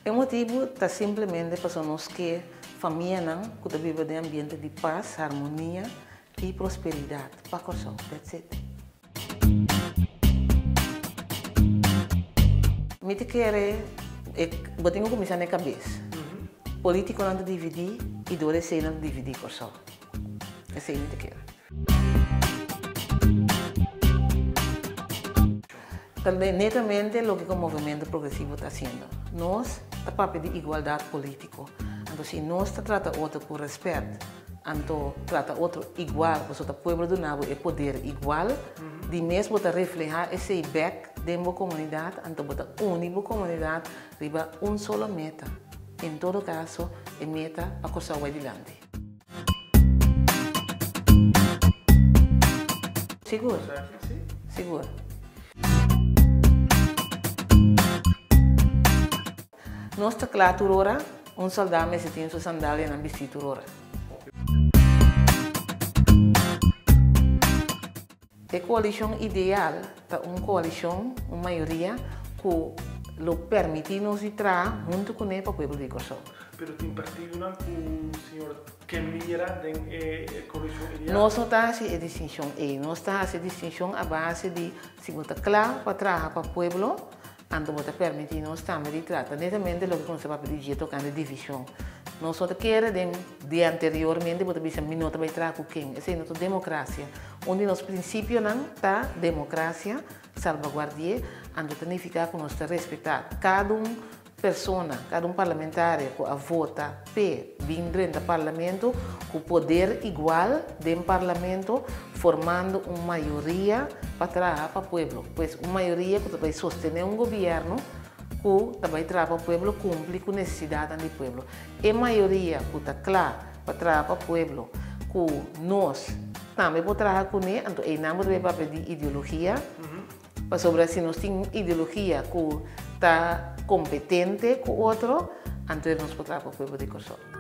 E motibu ta simplemente pasobra nos ke famianan ku ta biba den ambiente di pas, harmonia i prosperidat pa Kòrsou. That's it. Mi ta kere e bo tin ku kuminsá na e kabes. Polítikonan ta dividí i dor esei nan ta dividí Kòrsou. Esei mi ta kere. Ta netamente loke ku Movemento Progresivo ta hasiendo. Nos ta papia di igualdat polítiko. Anto si nos ta trata otro ku rèspèt, anto trata otro igual, pasobra ta pueblo duna bo e poder igual, di mes bo ta reflehá esei bèk den bo komunidat, anto bo ta uni bo komunidat riba un solo meta, en todo kaso e meta pa Kòrsou bai dilanti. Sigur. Sigur. Nos ta kla tur ora, un soldá mester tin su sandalianan bistí tur ora. E koalishon ideal ta un koalishon, un mayoria, ku lo permití nos di traha huntu kuné pa pueblo di Kòrsou. Pero tin partidonan ku señor ke mira den e koalishon ideal? Nos no ta hasi e distinshon ei. Nos ta hasi e distinshon a base di si bo ta kla pa traha pa pueblo, Anto bo ta permití nos tambe di trata netamente loke ku nos ta papia di dje tokante divishon. Nos no ta kere den di anteriormente bo ta bisa mi no ta bai traha ku ken. Esei no ta demokrasia. Un di nos prinsipionan ta demokrasia, salbaguardi'é, anto ta nifiká ku nos ta respetá kada un persona, kada un parlamentario ku a vota p'e bin drenta parlamento ku poder igual den parlamento formando un mayoria pa traha pa pueblo. Pues un mayoria ku ta bai sostené un gobièrnu ku ta bai traha pa pueblo kumpli ku nesesidatnan di pueblo. E mayoria ku ta kla pa traha pa pueblo ku nos tambe por traha kuné, anto einan bo ta bai papia di ideologia. Pasobra si nos tin un ideologia ku ta kompetente ku otro, anto nos por traha pa pueblo di Kòrsou.